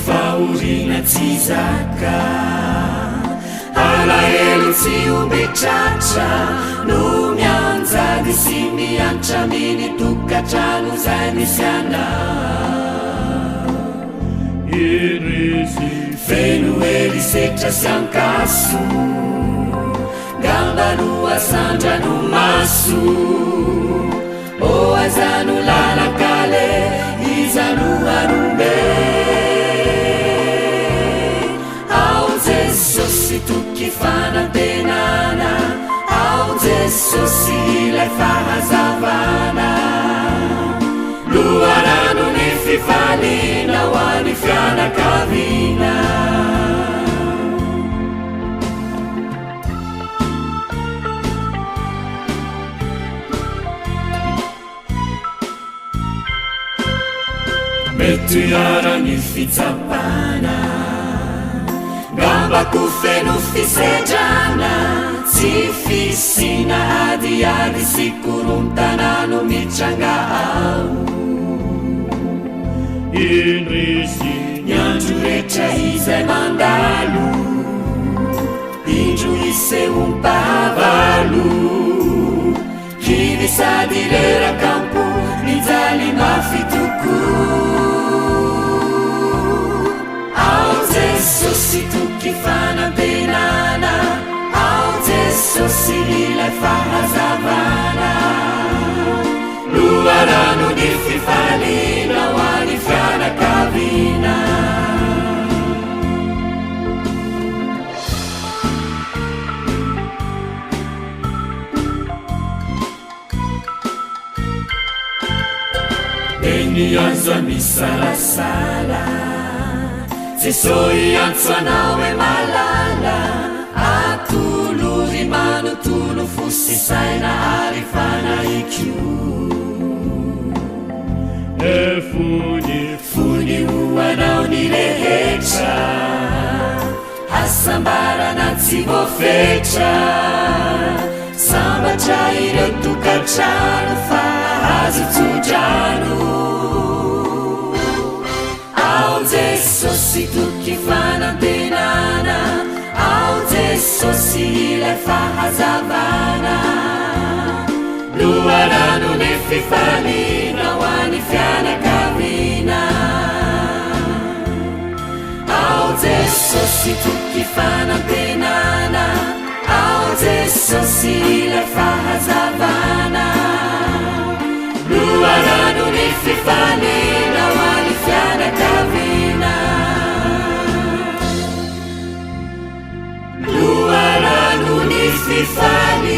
fahoriana tsy zaka, alahelo tsy omby tratra no mianjady sy miantra amin'ny tokantrano izay misy anao. Indrisy. Feno herisetra sy ankaso, ngamba no asandranomaso. O aiza no lalan-kale, iza no hanome? Ao Jesosy toky fanantenana, ao Jesosy ilay fahazavana. Loharanon'ny fifaliana ho an'ny fianakaviana. Mety hiharan'ny fitsapana, ngamba koa feno fisedrana, tsy fisiana adiady sy korontana no mitranga ao. Indrisy. Ny andro rehetra izay mandalo. Indro hisehoam-pahavalo, kivy sady reraka am-po, mijaly mafy tokoa. Ao Jesosy toky fanantenana, ao Jesosy ilay fahazavana, loharanon'ny fifaliana ho an'ny fianakaviana. Eny aza misalasala, Jeso hiantso anao hoe malala, atolory manontolo fo sy saina ary fanahy koa. E fony. Fony ho anao ny rehetra. Hasambarana tsy voafetra, sambatra ireo tokantrano fa hahazo tso-drano. Ao Jesosy toky fanantenana, ao Jesosy ilay fahazavana, loharanon'ny fifaliana ho an'ny fianakaviana. Ao Jesosy toky fanantenana, ao Jesosy ilay fahazavana, loharanon'ny fifaliana ho an'ny fianakaviana. Loharanon'ny fifaliana.